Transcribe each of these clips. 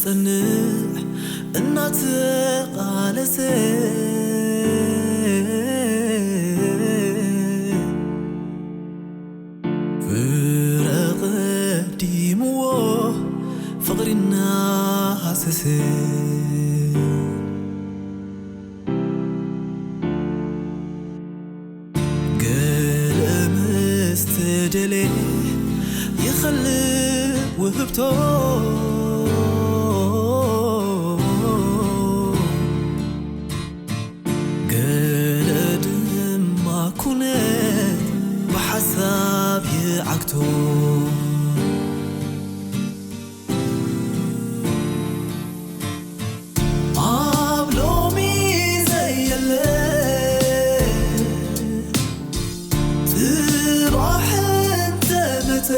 ጽንዕ እናተቓለሰ ፍረ ቀዲምዎ ፍቕሪ እናሃሰሰ ገለ ምስ ተደልየ ይኸልእ ውህብቶ ገለ ድማ ኩነት ብሓሳብ ይዓግቶ ኣብ ሎሚ ዘየለ ጽባሕ እንተመጸ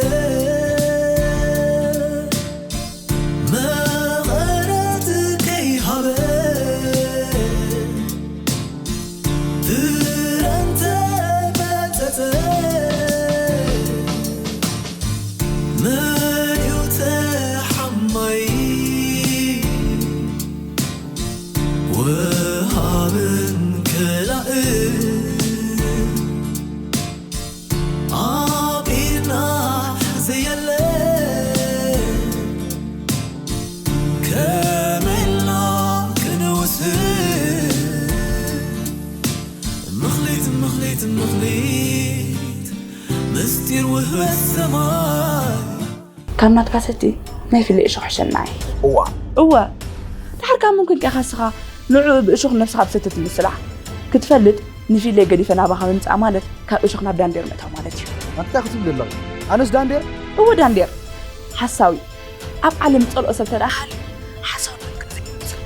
መቐረት ከይሃበ ፍረ እንተመጸጸ መን እዩ ተሓማይ ወሃብን ከላእን ኣብ ኢድና ዘየለ ከመይ ኢልና ክንውስን ምኽሊት ምኽሊት ምኽሊት ምስጢር ውህበት ሰማይ ካብ ናትካ ሰቲ ናይ ፊሊ እሾኽ ሕሸናይ። እዋ። እወ። ድሓር ካብ መን ኮንካ ኢኻ ንስኻ ንዕኡ ብእሾኽ ነብስኻ ብሰቲ ትምስላ? ክትፈልጥ ንፊለ ገዲፈ ናባኻ ምምጻእ ማለት ካብ እሾኽ ናብ ዳንዴር ምእታው ማለት እዩ። ኣንታ ክትብል ኣለኻ? ኣነስ ዳንዴር? እወ ዳንዴር። ሓሳዊ። ኣብ ዓለም ዝጸልኦ ሰብ ተደኣ ሃልዩ ሓሳዊ ክትብል ትምስል።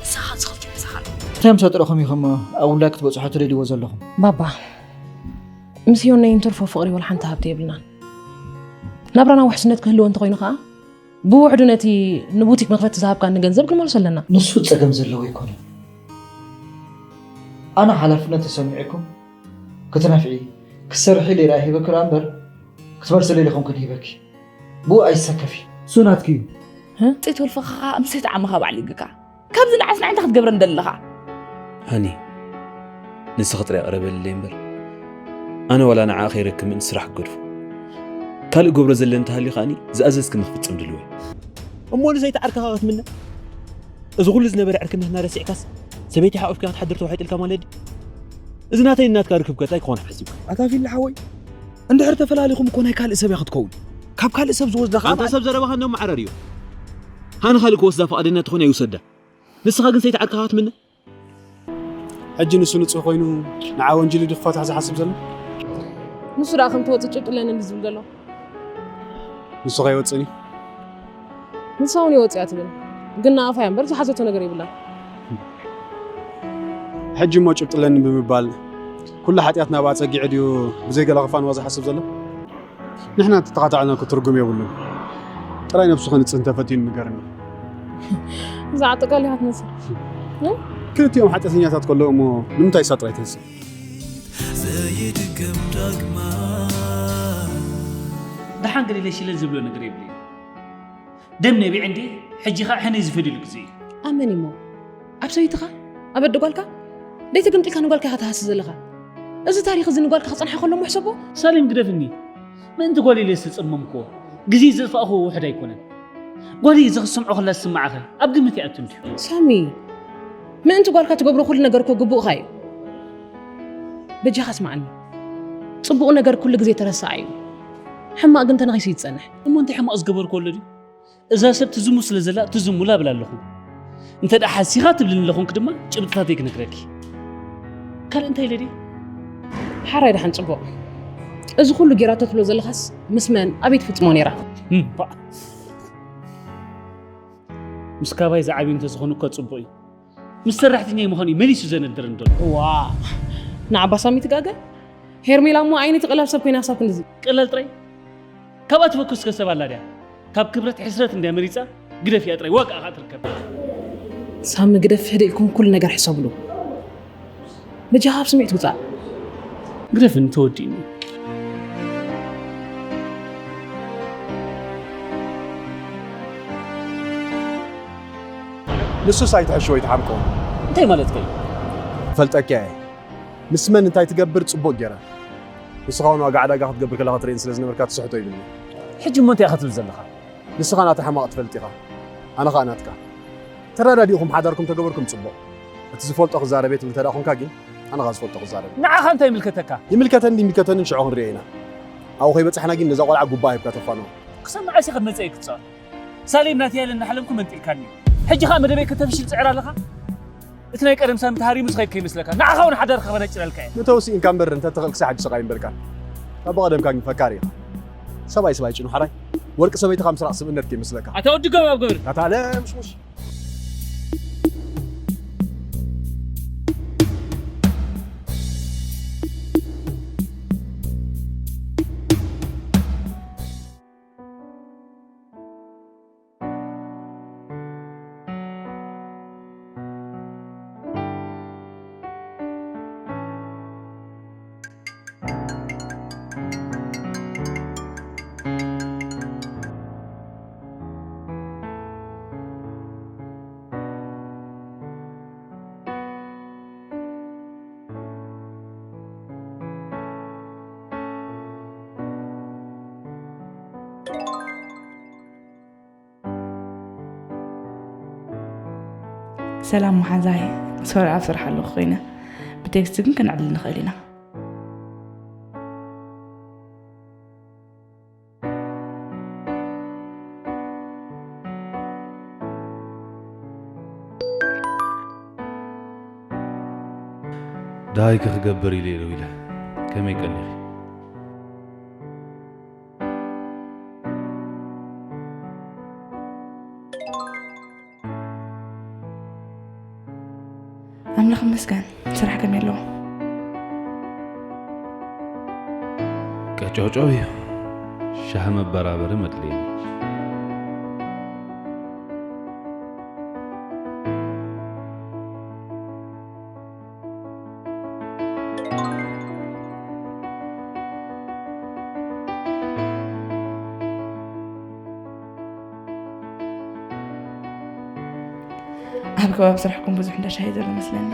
ንስኻ ዝኸፍት ይምሳኻ ኣሎ። እንታይ ምስ ኣጥረኹም ኢኹም ኣብ ውላድ ክትበጽሑ ትደልይዎ ዘለኹም? ባባ፣ ምስ ዮነይ እንትርፎ ፍቕሪ ወላ ሓንቲ ሃብቲ የብልናን። ናብራና ውሕስነት ክህልዎ እንተኾይኑ ኸኣ፣ ብውሕዱ ነቲ ንቡቲክ መኽፈቲ ዝሃብካኒ ገንዘብ ክንመልሶ ኣለና። ንሱ ጸገም ዘለዎ ኣይኮነን። ኣነ ሓላፍነት ተሰሚዑኩም ክትነፍዒ፣ ክትሰርሒ ኢለ ርኣ ሂበኪ ደኣ እምበር፣ ክትመልሰለይ ኢለ ኣይኮንኩን ሂበኪ። ብኡ ኣይሰከፊ። እሱ ናትኪ እዩ። ህንጢት ወልፍኻ ኸኣ ምስ ተዓመኻ ባዕሉ ይግካ። ካብዚ ንዓስ ንዓይ እንታይ ክትገብረኒ ደለኻ? ሃኒ፣ ንስኺ ጥራይ ቅረበለይ እምበር፣ ኣነ ዋላ ንዓኣ ከይረክብ ምእንቲ ስራሕ ክገድፎ። ካልእ ገብሮ ዘለኒ እንተሃልዩ ከኣኒ ዝኣዘዝክኒ ክፍጽም ድልው እየ። እሞ ንሰይቲ ዓርክኻ ክትምነ? እዚ ኩሉ ዝነበረ ዕርክነትና ረሲዕካስ ሰበይቲ ሓቑፍካ ክትሓድር ተዋሒጥልካ ማለት ድዩ? እዚ ናተይን ናትካ ርክብ ከ እንታይ ክኾን ሓሲብካ? ኣታ ፊሊ ሓወይ፣ እንድሕር ተፈላሊኹም እኮ ናይ ካልእ ሰብ እያ ክትከውን። ካብ ካልእ ሰብ ዝወስዳ ከዓ ኣንታ ሰብ ዘረባኻ እንዶ መዓረር እዩ። ሃኒ ካልእ ክወስዳ ፍቓደኛ ተኾይና ይውሰዳ። ንስኻ ግን ሰይቲ ዓርክኻ ክትምነ? ሕጂ ንሱ ንጹህ ኮይኑ ንዓ ወንጂሉ ድዩ ክፋታሕ ዝሓስብ ዘሎ? ንሱ ደኣ ከም ትወጽእ ጭብጢ ኣለኒ እንዲ ዝብል ዘሎ። ንሱ ከይወጽእን እዩ? ንሳ እውን ይወጽእ እያ ትብል። ግን ንኣፋ እያ እምበር ዝሓዘቶ ነገር የብላን። ሕጂ እሞ ጭብጢ ኣለኒ ብምባል ኩሉ ሓጢኣት ናብኣ ጸጊዑ ድዩ ብዘይ ገለ ክፋንዋ ዝሓስብ ዘሎ? ንሕና እንተተኻታዕና እኮ ትርጉም የብሉን። ጥራይ ነብሱ ክንጽህ እንተፈትዩ ንገርኒ። እዛ ዓጥቃ ኢኻ ትመስል። እ? ክልቲኦም ሓጢኣተኛታት ከለዉ እሞ ንምንታይ እሳ ጥራይ ትህስብ? ዘይድገም ዳግማ ደሓን ገለ ኢለ ሽለል ዝብሎ ነገር የብለይን። ደም ነቢዐ እንዴ፣ ሕጂ ኸኣ ሕነ ዝፈድየሉ ግዜ እዩ። ኣመን እሞ ኣብ ሰበይትኻ? ኣብ ኣደ ጓልካ? ደይ ተገምጢልካ ንጓልካ ኢኻ ትሃሲ ዘለኻ። እዚ ታሪኽ እዚ ንጓልካ ክጸንሓ ከሎ እሞ ሕሰቦ። ሳሌም ግደፍኒ። ምእንቲ ጓለይ ኢለ ዝተጸመምክዎ፣ ግዜ ዘጥፋእክዎ ውሑድ ኣይኮነን። ጓለይ እዚ ክትሰምዖ ከላ ዝስምዓኸ ኣብ ግምት ይኣቱ እንድዩ። ሳሚ፣ ምእንቲ ጓልካ ትገብሮ ኩሉ ነገር እኮ ግቡእኻ እዩ። በጃኻ ስምዓኒ። ጽቡቕ ነገር ኩሉ ግዜ ተረሳዒ እዩ። ሕማቕ ግን ተነኺሱ እዩ ዝጸንሕ። እሞ እንታይ ሕማቕ ዝገበርክዎ ኣሎ ድዩ? እዛ ሰብ ትዝሙ ስለ ዘላ ትዝሙ ላብል ኣለኹ። እንተ ደኣ ሓሲኻ ትብልኒ ኣለኹንክ ድማ ጭብጥታተይ ክነግረኪ። ካልእ እንታይ ኢለ ድየ? ሓራይ ደሓን ጽቡቕ። እዚ ኩሉ ጌራቶ ትብሎ ዘለኻስ ምስ መን ኣበይ ትፍጽሞ ነይራ? እምባእ። ምስ ካባይ ዝዓብዩ እንተዝኾኑ እኮ ጽቡቕ እዩ። ምስ ሰራሕተኛይ ምዃኑ እዩ መሊሱ ዘነድር እንዶ። ዋ፣ ንዓባ ሳሚ ትጋገ? ሄርሜላ እሞ ዓይነይቲ ቀላል ሰብ ኮይና ክሳብ ክንድዚ። ቀላል ጥራይ? ካብኣ ትፈኩስ ከ ሰብ ኣላ ድያ? ካብ ክብረት ሕስረት እንድያ መሪጻ፣ ግደፍያ ጥራይ ዋጋኣ ከኣ ትርከብ። ሳሚ ግደፍ ህድእ ኢልኩም ኩሉ ነገር ሕሰብሉ። በጃኻ ካብ ስምዒት ውጻእ። ግደፍኒ ተወዲእኒ። ንሱስ ኣይትሕሽዎ ኣይትሓምቅዎ። እንታይ ማለትካ እዩ? ፈልጠኪ እየ። ምስ መን እንታይ ትገብር ጽቡቕ ገይረ። ንስኻ እውን ዋጋ ዕዳጋ ክትገብር ከለኻ ትርእየኒ ስለ ዝነበርካ ትስሕቶ ይብልኒ። ሕጂ እሞ እንታይ ኢኻ ትብል ዘለኻ? ንስኻ ናተይ ሕማቕ ትፈልጥ ኢኻ። ኣነ ኸኣ ናትካ። ተረዳዲእኹም ሓዳርኩም ተገበርኩም ጽቡቕ። እቲ ዝፈልጦ ክዛረብ እየ ትብል እንተ ደኣ ኾንካ ግን ኣነ ኸኣ ዝፈልጦ ክዛረብ። ንዓኻ እንታይ ይምልከተካ? ይምልከተኒ ይምልከተንን ሽዑ ክንሪኦ ኢና። ኣብኡ ከይበጻሕና ግን ነዛ ቖልዓ ጉባ ሂብካ ተፋንዋ። ክሳብ መዓስ ኢኻ መጸኢ ክትጻወት? ሳሌም ናተይ ኢለ እናሓለምኩ መንጢልካኒ። ሕጂ ኸኣ መደበይ ከተፍሽል ጽዕር ኣለኻ? እቲ ናይ ቀደም ሳሚ ተሃሪሙ ዝኸይድ ከይመስለካ። ንዓኻ እውን ሓዳር ክበነጭረልካ እየ። መተው ስኢንካ እምበር እንተ ትኽእል ክሳዕ ሕጂ ስቕ ኣይምበልካን። ካብ ብቐደምካ ግን ፈካሪ ኢኻ። ሰብኣይ ሰብኣይ ጭኑ ሓራይ። ወርቂ ሰበይትኻ ምስራቕ ስብእነት ከይመስለካ። ኣታ ወዲ ገባብ ገብር። ኣታ ለምሽሙሽ። ሰላም መሓዛይ፣ ሶሪ ኣብ ስራሕ ኣለኹ ኮይነ፣ ብቴክስት ግን ክንዕልል ንኽእል ኢና። ደሃይኪ ክገብር ኢለ ኢለ ኢለ። ከመይ ቀኒኺ? ኣምላኽ ይመስገን። ስራሕ ከመይ ኣሎ? ቀጨውጨው እዩ። ሻሂ መበራበሪ መድልየኒ። ኣብ ከባቢ ስራሕኩም ብዙሕ እንዳ ሻሂ ዘሎ መስለኒ።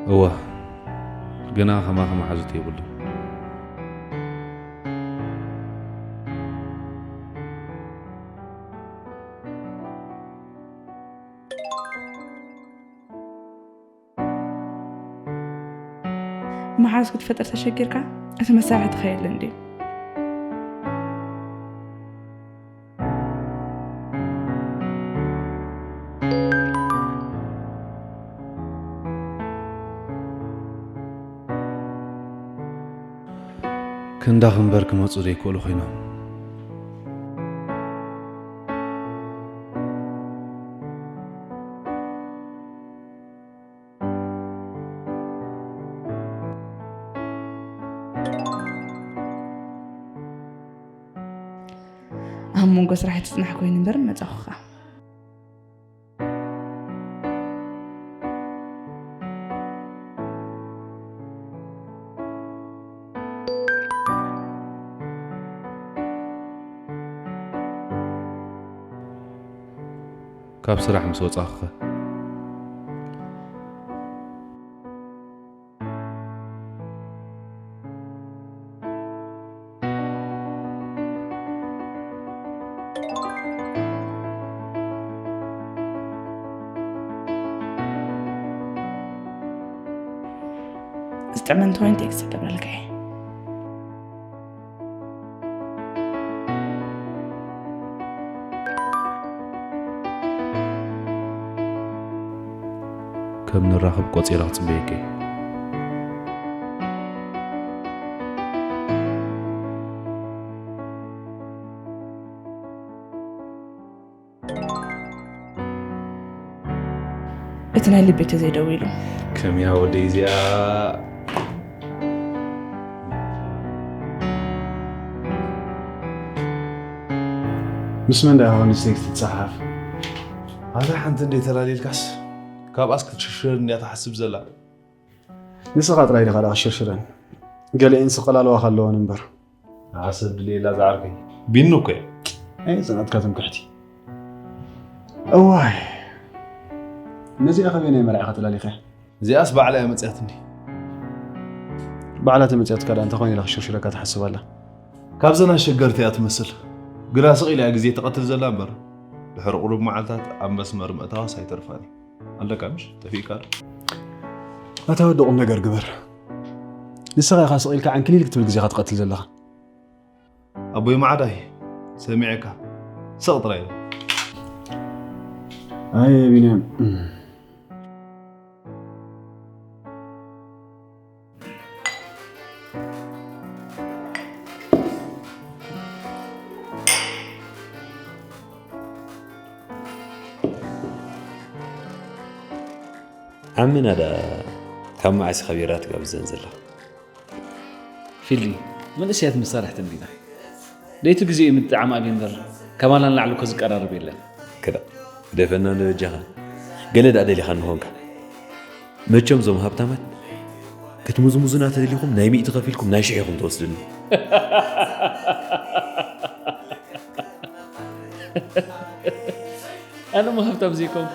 እወ፣ ግና ከማኺ መሓዙት የብሉን። መሓዝ ክትፈጥር ተሸጊርካ፣ እቲ መሳርሒ ተኸየለን ድዩ? ክንዳኺ እምበር ክመጹ ዘይክእሉ ኮይኖም። ኣብ መንጎ ስራሕ ትጽናሕ ኮይኑ እምበር መጻኹኻ። ካብ ስራሕ ምስ ወጻኹኸ? ዝጥዕመ እንተኾይኑ ቴክስት ክገብረልካ እየ። ከም ንራኸብ ቆጺረ ክጽበየኪ እየ። እቲ ናይ ልቢ ተዘይደዊሉ። ከመይ ወደይ እዚኣ። ምስ መን ደኣ ሆን ሴክስ ትጸሓፍ? ኣታ ሓንቲ እንደ ተላሊልካስ? ካብኣስ ክትሽርሽረን እያ ትሓስብ ዘላ። ንስኻ ጥራይ ዲኻ ደኣ ክሽርሽረን? ገሊኤን ስቐላልዋ ከለወን እምበር። ንዓሰብ ድልየላ ዝዓርከይ። ቢኑ እኮ እያ። ኣይ፣ ጽናትካ ትምክሕቲ። እዋይ። ነዚኣ ከበይ ናይ መርዓ ከተላሊኸ? እዚኣስ ባዕላ እያ መጽያትኒ። ባዕላ ተመጽያትካ ደኣ እንተኾይኑ ኢላ ክሽርሽረካ ትሓስብ ኣላ። ካብዘን ኣሸገርቲ እያ ትመስል። ግና ስቕ ኢላ እያ ግዜ ትቐትል ዘላ እምበር፣ ድሕሪ ቁሩብ መዓልታት ኣብ መስመር ምእታዋስ ኣይተርፋን እዩ። ኣለካ ምሽ? ጠፊእካ ዶ? ኣታ ወዲ ቁም ነገር ግበር። ንስኻ ኢኻ ስቕ ኢልካ ዕንክሊል ክትብል ግዜኻ ትቐትል ዘለኻ። ኣቦይ ማዕዳይ፣ ሰሚዐካ። ስቕ ጥራይ ኢለ። ኣየ ቢንያም። ዓምና ደኣ ካብ መዓስ ኢኻ ቢራ ትጋብዘን ዘለኻ? ፊሊ፣ መንእሰያት መሳርሕቲ እንዲና። ለይቲ ግዜኡ ምጥዓም ኣብዩ እምበር፣ ከማና ንላዕሊ እኮ ዝቀራረብ የለን። ክዳ፣ ግደፈና እንዶ በጃኻ። ገለ ደኣ ደሊኻ እንኾንካ። መቸም እዞም ሃብታማት ክትምዝምዙና ተደሊኹም ናይ ሚእቲ ከፊልኩም ናይ ሽሕ ኢኹም ትወስድሉ። ኣነ እሞ ሃብታም ዘይኮንኩ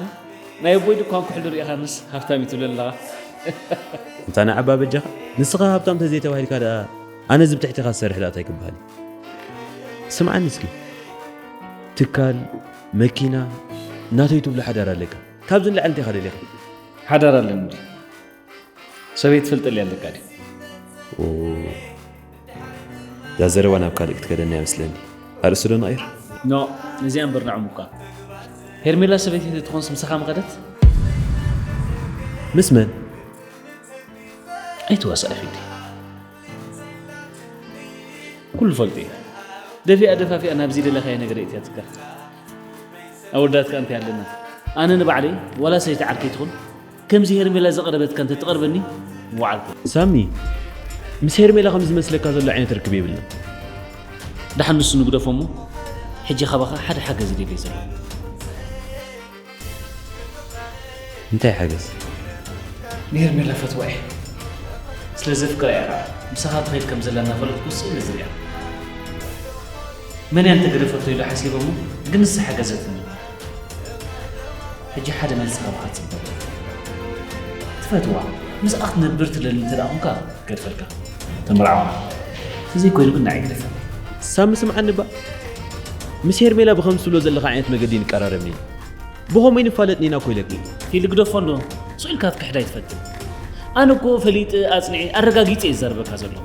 ናይ ኣቦይ ድኳን ኩሕሊ ርኢኻንስ ሃብታም እዩ ትብል ኣለኻ። እንታ ንዓባ በጃኻ ንስኻ ሃብታም ተዘይተባሂልካ ደኣ ኣነ እዚ ብትሕቴኻ ዝሰርሕ ደኣ እንታይ ክበሃል እዩ? ስምዓኒ እስኪ ትካል መኪና ናተይ ትብሎ ሓዳር ኣለካ ካብዚ ንላዕሊ እንታይ ኢኻ ደሊኻ? ሓዳር ኣለኒ እንዲ ሰበይቲ ትፈልጠለይ ኣለካ ድዩ? እዛ ዘረባ ናብ ካልእ ክትከደኒ እያ መስለኒ። ኣርእስቲ ዶ ንቐይር? ኖእ፣ ነዚኣ እምበር ንዕሙካ። ሄርሜላ ሰበይቲ ተትኾንስ ምሳኻ ምኸደት? ምስ መን? ኣይትዋሳእ ፊዲ። ኩሉ ፈልጡ እዩ። ደፊኣ ደፋፊኣ ናብዚ ደለኻዮ ነገር እትያትካ። ኣወዳትካ እንታይ ኣለና? ኣነ ንባዕለይ ዋላ ሰይቲ ዓርከይ ትኹን ከምዚ ሄርሜላ ዘቕረበትካ እንተትቐርበኒ ምወዓልኩ። ሳሚ፣ ምስ ሄርሜላ ከም ዝመስለካ ዘሎ ዓይነት ርክብ የብልና። ደሓን ንሱ ንግደፎ እሞ ሕጂ ካባኻ ሓደ ሓገዝ ይደልየ ዘሎ። እንታይ ሓገዝ? ንሄርሜላ ፈትዋ እየ። ስለ ዘፍቅራ እያ ከዓ ምሳኻ ትኸይድ ከም ዘላ እናፈለጥኩ ስእሊ ዝሪኣ። መን እያ እንተገደፈቶ ኢሉ ሓሲበ እሞ ግን ንሳ ሓገዘትኒ። ሕጂ ሓደ መልሲ ካባኻ ትፅበ። ትፈትዋ ምስኣ ክትነብር ትደሊ እንተ ደኣ ኹንካ ገድፈልካ ተመርዓወና። ተዘይኮይኑ ግን ንዓይ ግደፈ። ሳሚ ስምዓኒ እባ ምስ ሄርሜላ ብኸምዚ ትብሎ ዘለኻ ዓይነት መገዲ ንቀራረብ ኒና። ብኸምኡ ይንፋለጥ ኒና እኮ ኢለኪ። ፊሊ ግደፎ እንዶ ስቕ ኢልካ ክትክሕድ ኣይትፈትን። ኣነ እኮ ፈሊጠ ኣጽኒዐ ኣረጋጊጸ እየ ዝዛረበካ ዘለኹ።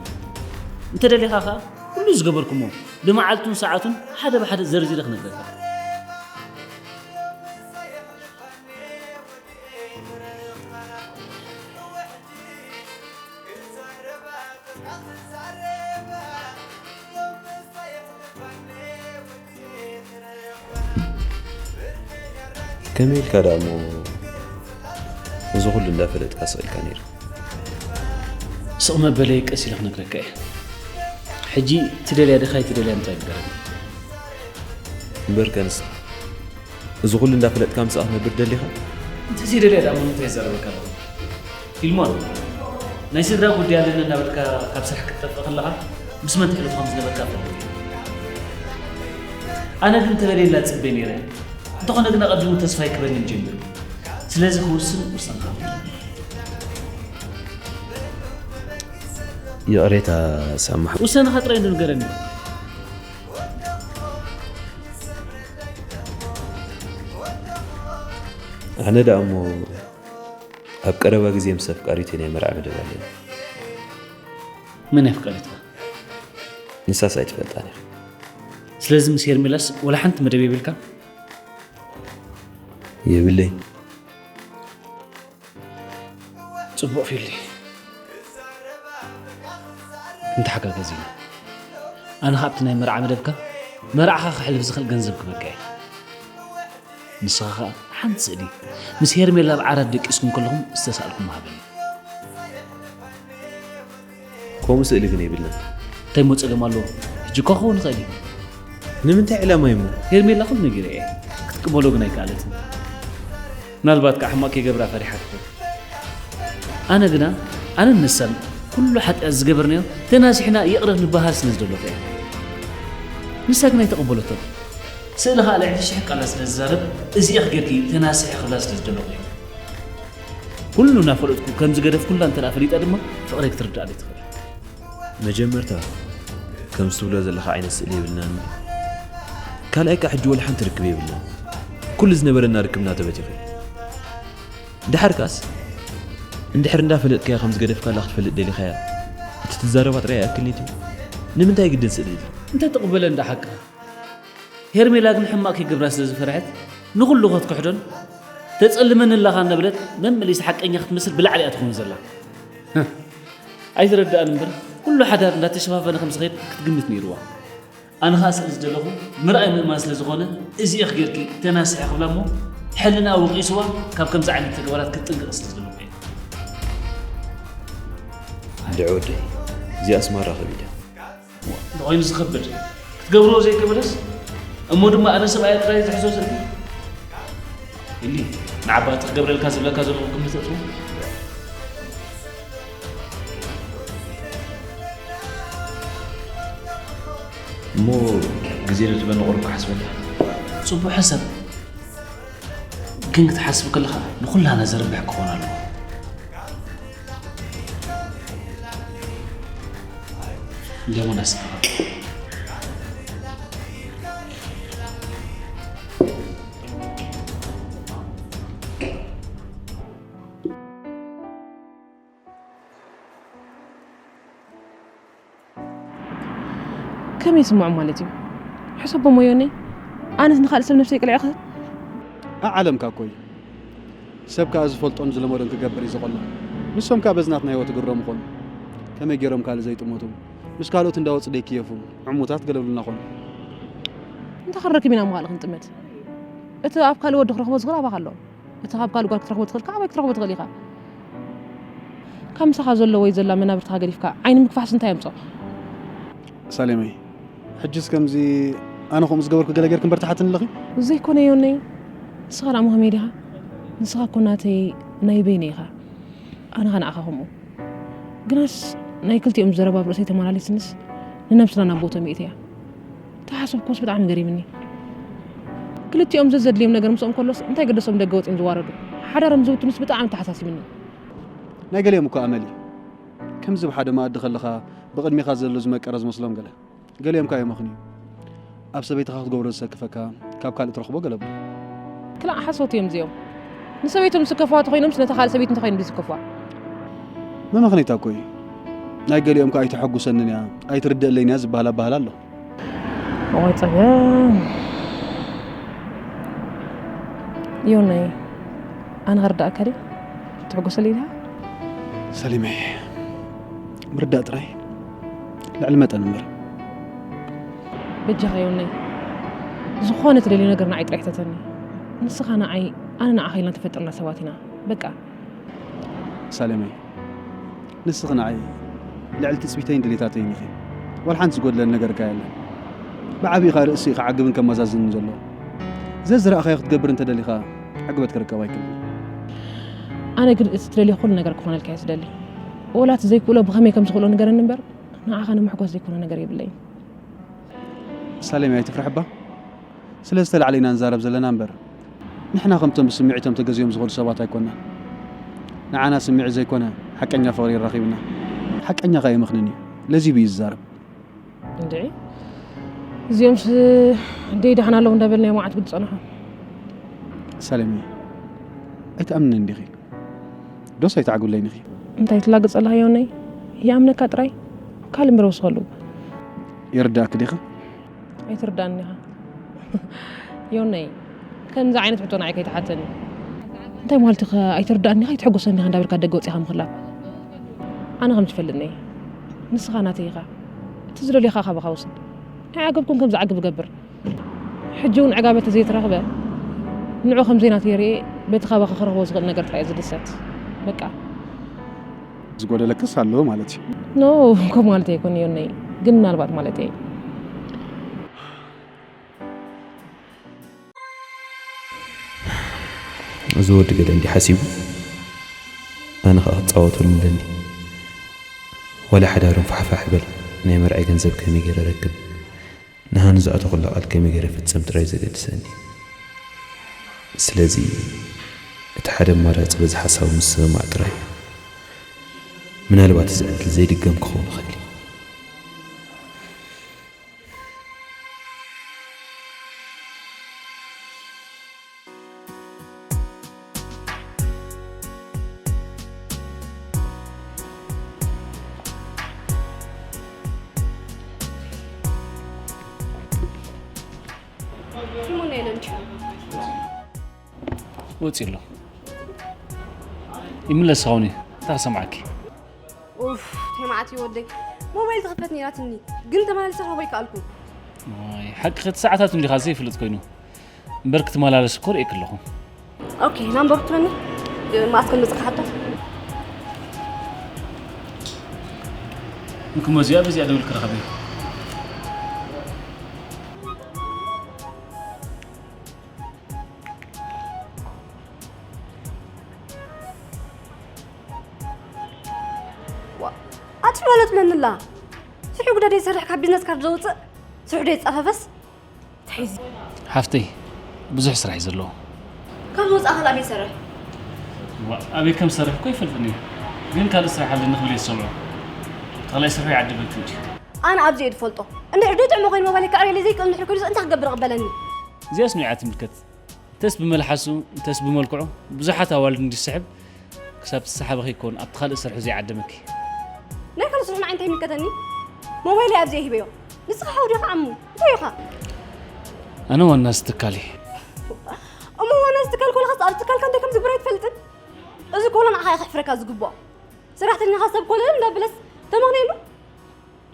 እንተደሊኻ ኸኣ ኩሉ ዝገበርኩሞ ብመዓልቱን ሰዓቱን ሓደ ብሓደ ዘርዚረ ክነግረካ። ከመይ ኢልካ ደኣ እሞ እዚ ኩሉ እንዳፈለጥካ ስቕ ኢልካ ነይርካ? ስቕ መበለይ ቀስ ኢለ ክነግረካ እየ። ሕጂ ትደልያ ዲኻ ኣይትደልያን እንታይ ንገረኒ። እምበርከ ንስኻ እዚ ኩሉ እንዳፈለጥካ ምስኣ ክትነብር ደሊኻ? እንተዘይ ደልያ ደኣ እሞ ንምንታይ ይዛረበካ ኣለኹ? ፊልሞን፣ ናይ ስድራ ጉዳይ ኣለኒ እናበልካ ካብ ስራሕ ክትጠፍእ ከለኻ ምስ መን ተሕልፎ ከም ዝነበርካ እፈልጥ እየ። ኣነ ግን ተበልየላ ዝጽበ ነይረ። እንተኾነ ግን ኣቐዲሙ ተስፋ ይክበንን ጀሚሩ። ስለዚ ክውስን ውሳንኻ ክትህብ። ይቕሬታ ሳማሕ። ውሳነኻ ጥራይ እንዶ ንገረኒ። ኣነ ደኣ እሞ ኣብ ቀረባ ግዜ ምስ ኣፍቃሪተይ ናይ መርዓ መደብ ኣለኒ። መን ኣፍቀረትካ? ንሳስ ኣይትፈልጣን ኢኻ። ስለዚ ምስ ሄርሜላስ ወላ ሓንቲ መደብ የብልካ? የብለይ። ጽቡቕ ፊሊ። እንተሓጋገዚና። ኣነ ካብቲ ናይ መርዓ መደብካ መርዓኻ ክሕልፍ ዝኽእል ገንዘብ ክበካ እየ። ንስኻ ኸኣ ሓንቲ ስእሊ ምስ ሄርሜላ ኣብ ዓራት ደቂስኩም ከለኹም ዝተሳእልኩም ሃበኒ። ከምኡ ስእሊ ግን የብልናን። እንታይ እሞ ጸገም ኣለዎ? ሕጂ እኳ ክኸውን ይኽእል እዩ። ንምንታይ ዕላማ እዩ እሞ? ሄርሜላ ኩሉ ነጊረ እየ። ክትቅበሎ ግን ኣይከኣለትን። ምናልባት ከዓ ሕማቕ ከይገብራ ፈሪሓ ትኾን። ኣነ ግና፣ ኣነን ንሳን ኩሉ ሓጢኣት ዝገበርናዮ ተናሲሕና ይቕረ ንበሃል ስለ ዝደለኹ እየ። ንሳ ግን ኣይተቐበለቶን። ስእሊ ከዓ ልዕሊ ሽሕ ቃላት ስለ ዝዛረብ፣ እዚ ኢኺ ጌርኪ ተናሲሒ ክብላ ስለ ዝደለኹ እየ። ኩሉ እናፈለጥኩ ከም ዝገደፍኩላ እንተ ደኣ ፈሊጣ ድማ ፍቕረይ ክትርድኣለይ ትኽእል። መጀመርታ፣ ከምዚ ትብሎ ዘለኻ ዓይነት ስእሊ የብልናን። ካልኣይ፣ ከዓ ሕጂ ወላ ሓንቲ ርክብ የብልናን። ኩሉ ዝነበረና ርክብና ተበቲኹ። ደሓር ከኣስ፣ እንድሕር እንዳፈለጥካያ ከም ዝገደፍካላ ክትፈልጥ ደሊኻያ፣ እቲ ትዛረባ ጥራይ ኣይኣክልን'ዩ። ንምንታይ ግድን ስእሊ ኢልካ? እንተ ትቕበለ እንዳ ሓቃ። ሄርሜላ ግን ሕማቕ ከይገብራ ስለ ዝፈርሐት፣ ንኹሉ ከትክሕዶን፣ "ተጸልመኒ ኣለኻ" እናበለት መመሊስ ሓቀኛ ክትመስል ብላዕሊ እያ ትኸውን ዘላ። ኣይትረድኣን እምበር፣ ኩሉ ሓዳር እንዳተሸፋፈነ ከም ዝኸይድ ክትግምት ነይርዋ። ኣነ ኸኣ ስለ ዝደለኹ፣ ምርኣይ ምእማን ስለ ዝኾነ፣ እዚ ኢኺ ጌርኪ ተናስሒ ክብላ እሞ፣ ሕልናኣ ወቒስዋ ካብ ከምዚ ዓይነት ተግባራት ክትጥንቀቕ ስለ ዝደለኹ እየ። እንድዒ ወደይ፣ እዚኣስ ማራ ከቢድ እያ። እንተኾይኑ ዝኸብድ፣ ክትገብርዎ ዘይከበደስ፣ እሞ ድማ ኣነ ሰብኣያ ጥራይ ዝሕዞ ስእሊ። ኢሊ፣ ንዓባቲ ክገብረልካ ዝብለካ ዘለኹ ግምት እትዎ። እሞ ግዜ ዶ ትበኒ ቁሩብ ክሓስበላ? ጽቡቕ ሕሰብ። ግን ክትሓስብ ከለኻ ንኹላና ዘርብሕ ክኾን ኣለዎ። እንደምን ኣስተኻኽል። ከመይ ይስምዖም ማለት እዩ? ሕሰቦ ሞዮነይ፣ ኣነስ ንኻልእ ሰብ ነብሰይ ቅልዒ ክህብ? ኣዓለምካ እኮ እዩ። ሰብ ከኣ ዝፈልጦን ዝለመዶን ክገብር እዩ ዝቐሎ። ንሶም ከኣ በዚ ናትና ህይወት ይግረሙ ኾኑ። ከመይ ገይሮም ካልእ ዘይጥመቱ? ምስ ካልኦት እንዳወጹ ደይክየፉ፣ ዕሙታት ገለሉና ኾኑ። እንታይ ክንረክብ ኢና እሞ ካልእ ክንጥመት? እቲ ኣብ ካልእ ወዲ ክረኽቦ ዝኽእል ኣባኻ ኣሎ። እቲ ካብ ካልእ ጓል ክትረኽቦ ትኽእል፣ ካብ ኣበይ ክትረኽቦ ትኽእል ኢኻ? ካብ ምሳኻ ዘሎ ወይ ዘላ መናብርትኻ ገዲፍካ ዓይኒ ምክፋሕስ እንታይ የምጾ? ሳሌመይ፣ ሕጅስ ከምዚ ኣነ ከምኡ ዝገበርኩ ገለ ጌርኪ እምበር ትሓትኒ ኣለኺ? ዘይኮነ ዮነይ፣ ንስኻ ደኣ እሞ ከመይ ዲኻ? ንስኻ እኮ ናተይ ናይ በይነይ ኢኻ። ኣነ ኸኣ ንዓኻ ከምኡ። ግናስ ናይ ክልቲኦም ዘረባ ኣብ ርእሰይ ተመላሊስንስ ንነብስና ናብ ቦትኦም የእትያ። ተሓሰብኩስ ብጣዕሚ ገሪምኒ። ክልቲኦም ዘዘድልዮም ነገር ምስኦም ከሎስ እንታይ ገደሶም ደገ ወጺኦም ዝዋረዱ? ሓዳሮም ዝብትኑስ ብጣዕሚ ተሓሳሲብኒ። ናይ ገሊኦም እኮ ኣመል እዩ። ከምዚ ብሓደ መኣዲ ከለኻ ብቕድሜኻ ዘሎ ዝመቀረ ዝመስሎም ገለ። ገሊኦም ከኣ የመኽንዩ። ኣብ ሰበይትኻ ክትገብሮ ዝሰክፈካ ካብ ካልእ ትረኽቦ ገለ ኣሎ። ክላእ ሓሶት እዮም እዚኦም። ንሰበይቶም ዝስከፍዋ ተኾይኖምስ ነታ ካልእ ሰበይቲ እንተኾይኑ ዝስከፍዋ። መመኽነይታ እኮ እዩ። ናይ ገሊኦም ከኣ ኣይተሐጉሰንን እያ፣ ኣይትርደኣለይን እያ ዝበሃል ኣበሃል ኣሎ። እዋይ ጸገም። ዮናይ፣ ኣነ ክርዳእካ ድየ? ትሕጎሰለይ ዲኻ? ሰሊመይ፣ ምርዳእ ጥራይ ልዕሊ መጠን እምበር። በጃኻ ዮናይ፣ ዝኾነ ትደልዮ ነገር ንዓይ ጥራይ ሕተተኒ። ንስኻ ንዓይ፣ ኣነ ንዓኻ ኢልና ተፈጠርና ሰባት ኢና። በቃ። ሳሌመይ፣ ንስኺ ንዓይ ልዕሊ ትጽቢተይን ድሌታተይን ኢኺ። ዋላ ሓንቲ ዝጎድለኒ ነገር እካ የለን። ብዓቢኡ ኸኣ ርእሲ እዩ ክዓግብን ከመዛዝንን ዘለዎ። ዘዝረኣኻዮ ክትገብር እንተደሊኻ፣ ዕግበት ክርከብ ኣይክእልን። ኣነ ግን እቲ ትደልዮ ኩሉ ነገር ክኾነልካ እየ ዝደሊ። ወላ እቲ ዘይክእሎ ብኸመይ ከም ዝኽእሎ ንገረኒ እምበር፣ ንዓኻ ንምሕጓስ ዘይኮነ ነገር የብለይን። ሳሌም ኣይትፍርሕ እባ። ስለ ዝተላዕለ ኢና ንዛረብ ዘለና እምበር፣ ንሕና ከምቶም ብስምዒቶም ተገዚኦም ዝኸዱ ሰባት ኣይኮናን። ንዓና ስምዒት ዘይኮነ ሓቀኛ ፍቕሪ የራኺብና። ሓቀኛ ከኣ የመኽንን እዩ። ለዚቡ እዩ ዝዛረብ። እንድዒ፣ እዚኦምስ ደይ ደሓን ኣለዉ እንዳበልናዮም መዓት ግዲ ጸንሑ። ሳሌም፣ ኣይትኣምንን ዲኺ? ዶስ ኣይትዓግብለይን ኢኺ? እንታይ ትላገጽ ኣለኻ ዮነይ? ይኣምነካ ጥራይ። ካልእ እምበር ወስኸሉ። ይርዳእኪ ዲኻ? ኣይትርዳእኒ ኢኻ። ዮነይ፣ ከምዚ ዓይነት ሕቶ ንዓይ ከይትሓተኒ። እንታይ ማለትኻ? ኣይትርዳእኒ ኢኻ፣ ኣይትሕጎሰኒ ኢኻ እንዳበልካ ደገ ወጺኻ ምኽላፍ። ኣነ ከም ዝፈልጥኒ እየ። ንስኻ ናተይ ኢኻ። እቲ ዝደልዮ ኸኣ ካባኻ ውሰድ። ኣይዓገብኩን ከም ዝዓግብ እገብር። ሕጂ እውን ዕጋበ ተዘይተረኽበ፣ ንዑ ከም ዘይናተይ ርእየ፣ በቲ ካባኻ ክረኽቦ ዝኽእል ነገር ጥራይ እየ ዝድሰት። በቃ። ዝጎደለክስ ኣሎ ማለት እዩ? ኖ፣ ከምኡ ማለት ኣይኮን ዮነይ። ግን ምናልባት ማለት እየ። እዚ ወዲ ገለ እንዲ ሓሲቡ ኣነ ኸኣ ክጻወተሉ ኣለኒ። ዋላ ሓዳሮም ፋሕፋሕ ይበል፣ ናይ መርዓይ ገንዘብ ከመይ ገይረ ረክብ፣ ንሃኒ ዝኣተኹላ ቃል ከመይ ገይረ ፍጽም ጥራይ ዘገድሰኒ። ስለዚ እቲ ሓደ ኣማራጺ በዚ ሓሳቡ ምስምማዕ ጥራይ እዩ። ምናልባት እዚ ዕድል ዘይድገም ክኸውን ይኽእል እዩ። ሽሙ ናይ ለንቹ ወፂ ኣሎ ይምለስ ኸውን እዩ እንታይ ክሰምዓኪ ኡፍ ተማዓት ወደይ ሞባይል ተኸፈት ነይራትኒ ግን ተመላልሰ ክረኽቦ ይከኣልኩ ሓቂ ኸቲ ሰዓታት እንዲኻ ዘይፍልጥ ኮይኑ እምበር ክትመላለስ እኮ ርእየክ ኣለኹ ኦኬ ናምበሩ ትበኒ ማእስ ከም መፅእ ክሓቶ እንክሞ እዚኣ በዚኣ ደውል ክረኸበ ኣቲ ማለት ለንላ ስሑ ጉዳ ደይሰርሕ ካብ ቢዝነስ ካርድ ዘውፅእ ስሑ ደይፃፈፈስ ተሒዙ ሓፍተይ ብዙሕ ስራሕ እዩ ዘለዎ ካብ ወፃእ ካልኣ ቤት ሰርሕ ኣበይ ከም ዝሰርሕ እኮ ይፈልጥኒ ግን ካልእ ስራሕ ኣለኒ ክብል እየ ዝሰምዖ ተኽላይ ስርሑ ይዓድበልኩም እዩ ኣነ ኣብዚ እየ ዝፈልጦ እንድሕር ደይ ጥዕሞ ኮይኑ ሞባይል ከዕርየለይ ዘይክእል እንድሕር ኮይኑ እንታይ ክገብር ይቕበለኒ እዚኣስ ንያ ትምልከት እንተስ ብመልሓሱ እንተስ ብመልክዑ ብዙሓት ኣዋልድ እንዲስሕብ ክሳብ ትሰሓቢ ከይኮን ኣብቲ ካልእ ስርሑ ዘይዓደመኪ ናይ ካልእ ስርሑ ንዓይ እንታይ ይምልከተኒ ሞባይለይ ኣብዚ እየ ሂበዮ ንስኻ ሓው ዲኻ ዓሙ እንታይ ኢኻ ኣነ ዋና ዝትካል እየ እሞ ዋና ዝትካል ኮለኻስ ኣብ ትካልካ እንታይ ከም ዝግበር ኣይትፈልጥን እዚ ኮሎ ንዓኻ እዩ ከሕፍረካ ዝግብኦ ሰራሕተኛኻ ሰብ ኮለል እንዳበለስ ተመኽንየሉ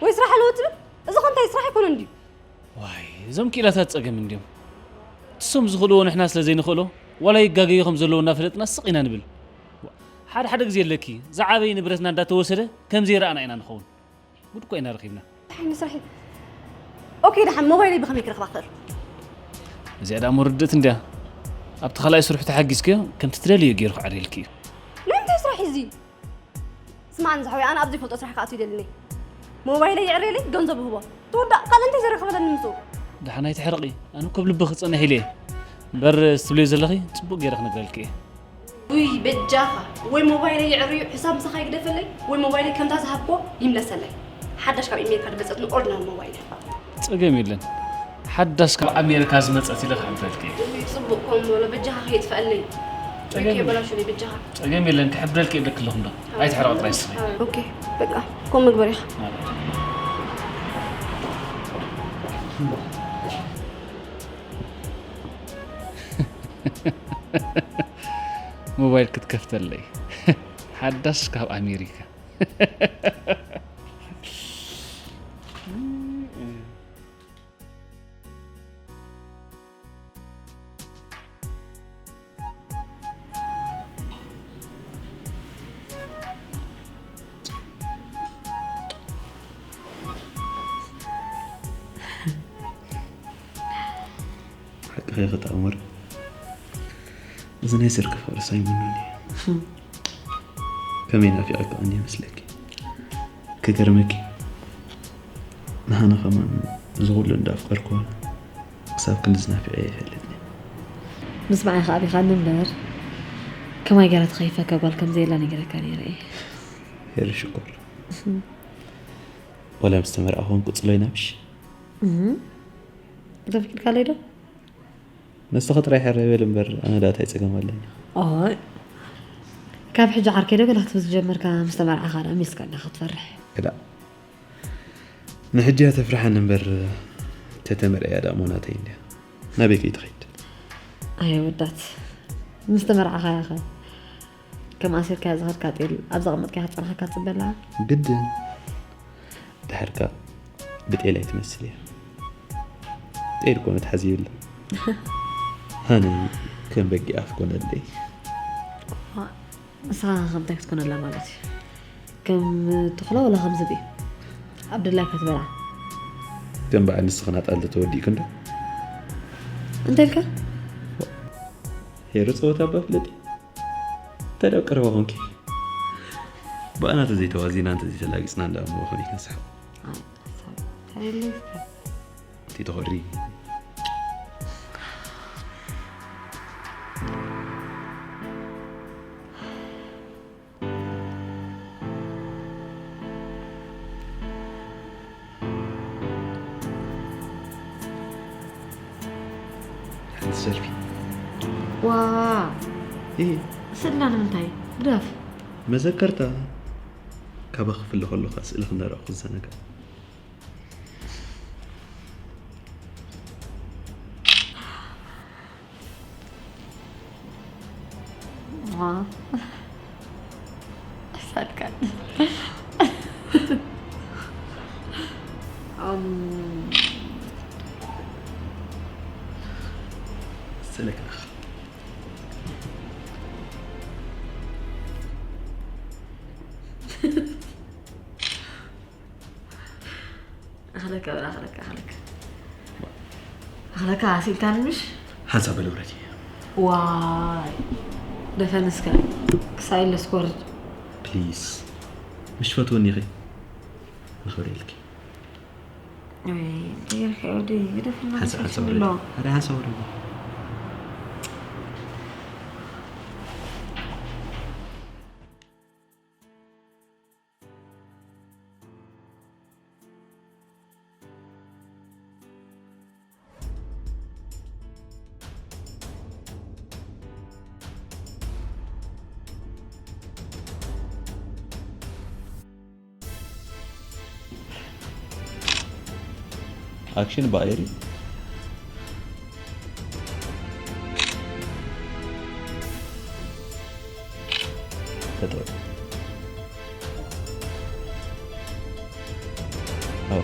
ወይ ስራሕ ኣለዎ ትብል እዚ ኸ እንታይ ስራሕ ኣይኮነን ድዩ ዋይ እዞም ክኢላታት ጸገም እንድዮም ትሶም ዝኽእልዎ ንሕና ስለ ዘይንኽእሎ ዋላ ይጋገዩ ከም ዘለዎ እናፈለጥና ስቕ ኢና ንብል ሓደ ሓደ ግዜ ኣለኪ ዝዓበየ ንብረትና እንዳተወሰደ ከም ዘይረኣና ኢና ንኸውን ጉድ እኮ ኢና ረኺብና ሓይኒ ስርሒ ኦኬ ደሓን ሞባይለይ ብኸመይ ክረኽባ ክእል እዚኣ ዳ መርድእት እንድያ ኣብቲ ካልኣይ ስርሑ ተሓጊዝክዮ ከምቲ ትደልዮ ገይሩ ክዕርየልኪ እዩ ናይ እንታይ ስራሕ እዚ ስማዕን ዝሓወይ ኣነ ኣብ ዘይፈልጦ ስራሕ ክኣቱ ይደልኒ ሞባይለይ ይዕርየለይ ገንዘብ ህቦ ትወዳእ ካልእ እንታይ ዘረከበለኒ ምስኡ ደሓን ኣይትሕረቒ ኣነ እኮ ብልቢ ክፀንሕ ኢለ እየ እምበር ዝትብልዮ ዘለኺ ፅቡቅ ገይረ ክነግረልኪ እየ ውይ በጃኻ ወይ ሞባይለይ ይዕርዩ ሕሳብ ምሳኻ ይግደፈለይ ወይ ሞባይለይ ከምታ ዝሃብኮ ይምለሰለይ ሓዳሽ ካብ ኢሜልካ ድመፀትኒ ኦርዲናል ሞባይል ፀገም የለን ሓዳሽ ካብ ኣሜሪካ ዝመፀት ኢለ ክሕብረልኪ እየ ውይ ፅቡቅ ከም በሎ በጃኻ ከየጥፈአለይ ወይ ከየበላሹለይ በጃኻ ፀገም የለን ክሕብረልኪ እየ ኢለኪ ኣለኹ እንዶ ኣይትሕረቂ ጥራይ ስኺ ኦኬ በቃ ከም ምግበር ኢኻ ሞባይል ክትከፍተለይ ሓዳሽ ካብ ኣሜሪካ ሓቅኺ ኢኺ ተኣምር እዚ ናይ ስርቂ ፍቕሪ ሳይሞን እዩ ከመይ ናፊቐካ እኒ ይመስለኪ ክገርመኪ ንሃና ከማን እዚ ኩሉ እንዳፍቀርኩዋ ክሳብ ክንድዚ ናፊቐ ይፈልጥኒ ምስማዕ ኢኻ ኣቢኻኒ እምበር ከማይ ገይራ ተኸይፈካ ጓል ከም ዘየላ ነጊረካ ነይረ እየ ሄሪ ሽኮር ወላ ምስ ተመርዓ ኾን ቅፅሎ ይናብሽ ተፍቂድካለይ ዶ ነስኺ ጥራይ ሕረ በል እምበር ኣነ ዳኣ ታይ ፀገም ኣለኒ ኦይ ካብ ሕጂ ዓርከይ ዶ ገላ ክትብል ዝጀመርካ ምስ ተመርዓኻ ዳ ሚስካ እንዳ ክትፈርሕ እዳ ንሕጂ እያ ተፍርሓኒ እምበር ተተመርዕያ ዳ ሞናተይ እንድያ ናበይ ከይትኸይድ ኣየ ወዳት ምስ ተመርዓኻ ያኸ ከም ኣሲርካ ዝኸድካ ጤል ኣብ ዘቐመጥካ ክትፀንሓካ ትፅበላ ግድን ድሕርካ ብጤል ኣይትመስል እያ ጤል እኮ መትሓዚ የብላ ሃኒ ከም በጊ ኣፍ ኮነለይ ንስኻ ከምታይ ክትኮነላ ማለት እዩ ከም ትኽሎ ወላ ከም ዝብኢ ኣብ ድላይካ ትበልዓ ከም በዓል ንስኽን ኣጣል ተወዲእክ እንዶ እንታይ ኢልካ ሄሮ ጸወታ እባ ፍለጢ። እንታይ ደኣ ቀረባ ኾንኪ? ብኣና ተዘይተዋዚና እንተዘይተላጊጽና እንዳ እሞ ኾነ ይነስሓ። እቲ ተኸሪ። ሓንቲ ሰልፊ። ዋ። እየ። ስእልና ንምንታይ? ግደፍ። መዘከርታ። ካባኺ ክፍለ ከለኹ ስእልኺ እናረኣኹ ክዘናጋዕ። ዋ። ሳድካን። ኣም። ስእልካ። ኣኽለካ በል፣ ኣኽለካ፣ ኣኽለካ። ኣኽለካ ኣሲልካኒ ምሽ? ሓንሳብ በል ውረድ። ዋይ። ደፈን እስከ ክሳይ ኢለ ስኮርድ። ፕሊዝ። ምሽ ፈትወኒ ኢኺ። ንኽብር ኢልኪ። ወይ፣ እንታይ ገይርካ ወደይ? ግደፍ፣ ሓንሳብ፣ ሓንሳብ ውረድ። ኣሎ። ኣረ፣ ሓንሳብ ውረድ። ኣክሽን ባኤሪ። ተጠወ። ኣዎ።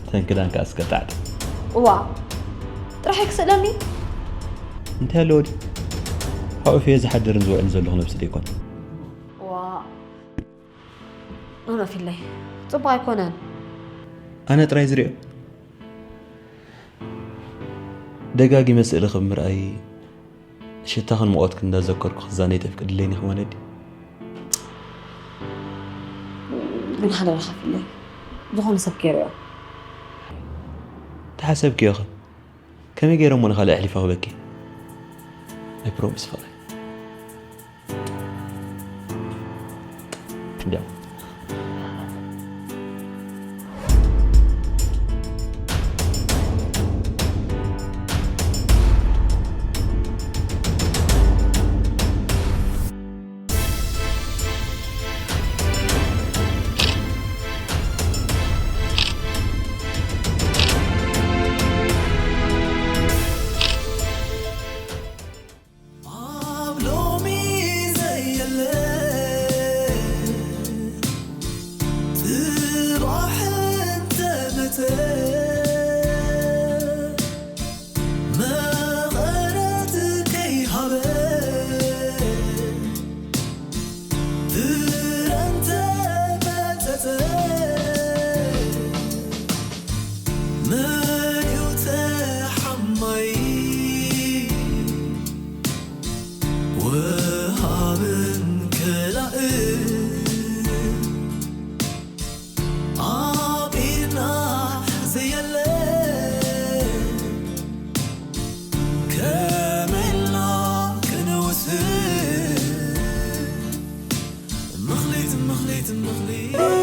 ተን ክዳንካ እስከ ጣዕጥ። እዋ፣ ጥራሕ ክስእለኒ? እንታይ ኣለዎ ድዩ? ሓቑፈዮ ዝሓድርን ዝውዕልን ዘለኹ ነብሲ ዶ ኣይኮን? እዋ፣ ኖኖ ፊለይ፣ ጽቡቕ ኣይኮነን። ኣነ ጥራይ ዝሪኦ? ደጋጊመ ስእልኺ ብምርኣይ ሽታኽን ሙቐትክን እንዳዘከርኩ ክዛነይ ተፍቅድለይን ኢኺ ወለዲ? ግን ሓደራኻ ፊለይ፣ ዝኾነ ሰብ ከይሪኦ። ተሓሰብክዮ ኸ? ከመይ ገይረ እሞ ንኻልእ ኣሕሊፈ ክህበኪ? I promise ፍቕረይ። እንዲያው። ኣብ ሎሚ ዘየለ ጽባሕ እንተመጸ መቐረት ከይሃበ ፍረ እንተመጸጸ መን እዩ ተሓማይ? ወሃብን ከላእን ኣብ ኢድና ዘየለ ከመይ ኢልና ክንውስን? ምኽሊት፣ ምኽሊት፣ ምኽሊት።